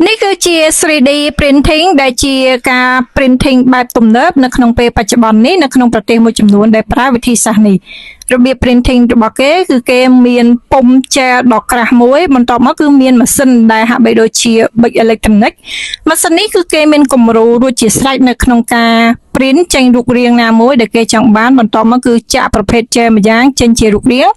នេះគឺជា 3D printing ដែលជាការ printing បែបទំនើបនៅក្នុងពេលបច្ចុប្បន្ននេះនៅក្នុងប្រទេសមួយចំនួនដែលប្រើវិធីសាស្ត្រនេះរបៀប printing របស់គេគឺគេមានពុម្ព gel ដ៏ក្រាស់មួយបន្ទាប់មកគឺមានម៉ាស៊ីនដែលហាក់បីដូចជាប៊ិចអេឡិចត្រូនិកម៉ាស៊ីននេះគឺគេមានគំរូរួចជាស្រេចនៅក្នុងការ print ចេញរូបរាងណាមួយដែលគេចង់បានបន្ទាប់មកគឺចាក់ប្រភេទ gel ម្យ៉ាងចេញជារូបរាង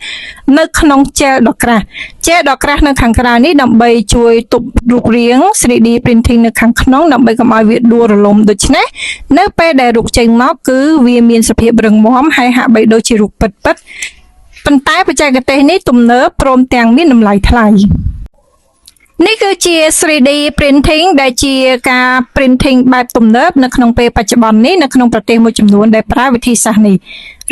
នៅក្នុង gel ដ៏ក្រាស់ gel ដ៏ក្រាស់នៅខាងក្រៅនេះដើម្បីជួយទប់រូបរាង 3D printing នៅខាងក្នុងដើម្បីកុំឲ្យវាដួលរលំដូច្នេះនៅពេលដែលរូបចេញមកគឺវាមានសភាពរឹងមាំហើយហាក់បីដូចជារូបពិតៗប៉ុន្តែបច្ចេកទេសនេះទំនើបព្រមទាំងមានតម្លៃថ្លៃនេះគឺជា 3D printing ដែលជាការ printing បែបទំនើបនៅក្នុងពេលបច្ចុប្បន្ននេះនៅក្នុងប្រទេសមួយចំនួនដែលប្រើវិធីសាស្ត្រនេះ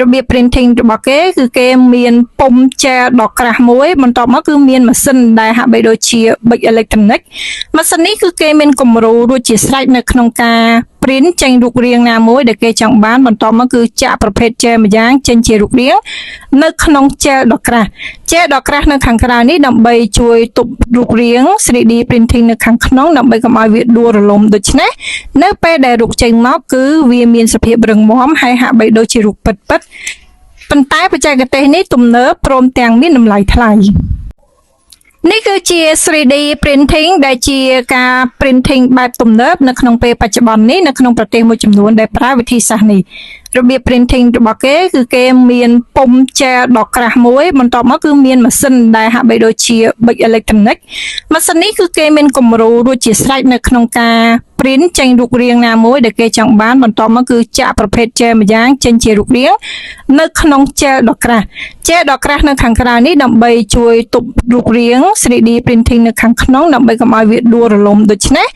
របៀប printing របស់គេគឺគេមានពុម្ព gel ដ៏ក្រាស់មួយបន្ទាប់មកគឺមានម៉ាស៊ីនដែលហាក់បីដូចជាប៊ិចអេឡិចត្រូនិកម៉ាស៊ីននេះគឺគេមានគំរូរួចជាស្រេចនៅក្នុងការ print ចេញរូបរាងណាមួយដែលគេចង់បានបន្ទាប់មកគឺចាក់ប្រភេទ gel ម្យ៉ាងចេញជារូបរាងនៅក្នុង gel ដ៏ក្រាស់ gel ដ៏ក្រាស់នៅខាងក្រៅនេះដើម្បីជួយទប់រូបរាង 3D printing នៅខាងក្នុងដើម្បីកុំឲ្យវាដួលរលំដូច្នេះនៅពេលដែលរូបចេញមកគឺវាមានសភាពរឹងមាំហើយហាក់បីដូចជារូបពិតៗប៉ុន្តែបច្ចេកទេសនេះទំនើបព្រមទាំងមានតម្លៃថ្លៃនេះគឺជា 3D printing ដែលជាការ printing បែបទំនើបនៅក្នុងពេលបច្ចុប្បន្ននេះនៅក្នុងប្រទេសមួយចំនួនដែលប្រើវិធីសាស្ត្រនេះរបៀប printing របស់គេគឺគេមានពុម្ព gel ដ៏ក្រាស់មួយបន្ទាប់មកគឺមានម៉ាស៊ីនដែលហាក់បីដូចជាប៊ិចអេឡិចត្រូនិកម៉ាស៊ីននេះគឺគេមានគំរូរួចជាស្រេចនៅក្នុងការ print ចេញរូបរាងណាមួយដែលគេចង់បានបន្ទាប់មកគឺចាក់ប្រភេទ gel ម្យ៉ាងចេញជារូបរាងនៅក្នុង gel ដ៏ក្រាស់ gel ដ៏ក្រាស់នៅខាងក្រៅនេះដើម្បីជួយទប់រូបរាង 3D printing នៅខាងក្នុងដើម្បីកុំឲ្យវាដួលរលំដូច្នេះ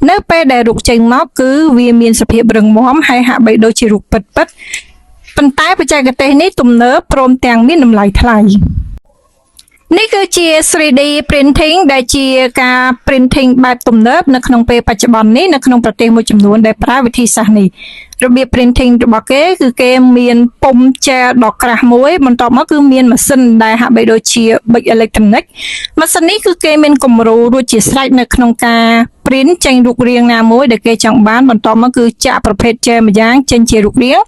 នៅពេលដែលរូបចេញមកគឺវាមានសភាពរឹងមាំហើយហាក់បីដូចជារូបពិតៗប៉ុន្តែបច្ចេកទេសនេះទំនើបព្រមទាំងមានតម្លៃថ្លៃនេះគឺជា 3D printing ដែលជាការ printing បែបទំនើបនៅក្នុងពេលបច្ចុប្បន្ននេះនៅក្នុងប្រទេសមួយចំនួនដែលប្រើវិធីសាស្ត្រនេះរបៀប printing របស់គេគឺគេមានពុម្ព gel ដ៏ក្រាស់មួយបន្ទាប់មកគឺមានម៉ាស៊ីនដែលហាក់បីដូចជាប៊ិចអេឡិចត្រូនិកម៉ាស៊ីននេះគឺគេមានគំរូរួចជាស្រេចនៅក្នុងការ print ចេញរូបរាងណាមួយដែលគេចង់បានបន្ទាប់មកគឺចាក់ប្រភេទ gel ម្យ៉ាងចេញជារូបរាង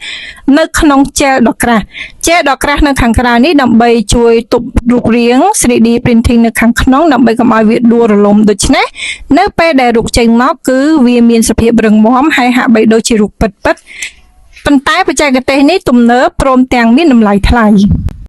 នៅក្នុង gel ដ៏ក្រាស់ gel ដ៏ក្រាស់នៅខាងក្រៅនេះដើម្បីជួយទប់រូបរាង 3D printing នៅខាងក្នុងដើម្បីកុំឲ្យវាដួលរលំដូច្នេះនៅពេលដែលរូបចេញមកគឺវាមានសភាពរឹងមាំហើយហាក់បីដូចជារូបពិតៗប៉ុន្តែបច្ចេកទេសនេះទំនើបព្រមទាំងមានតម្លៃថ្លៃ។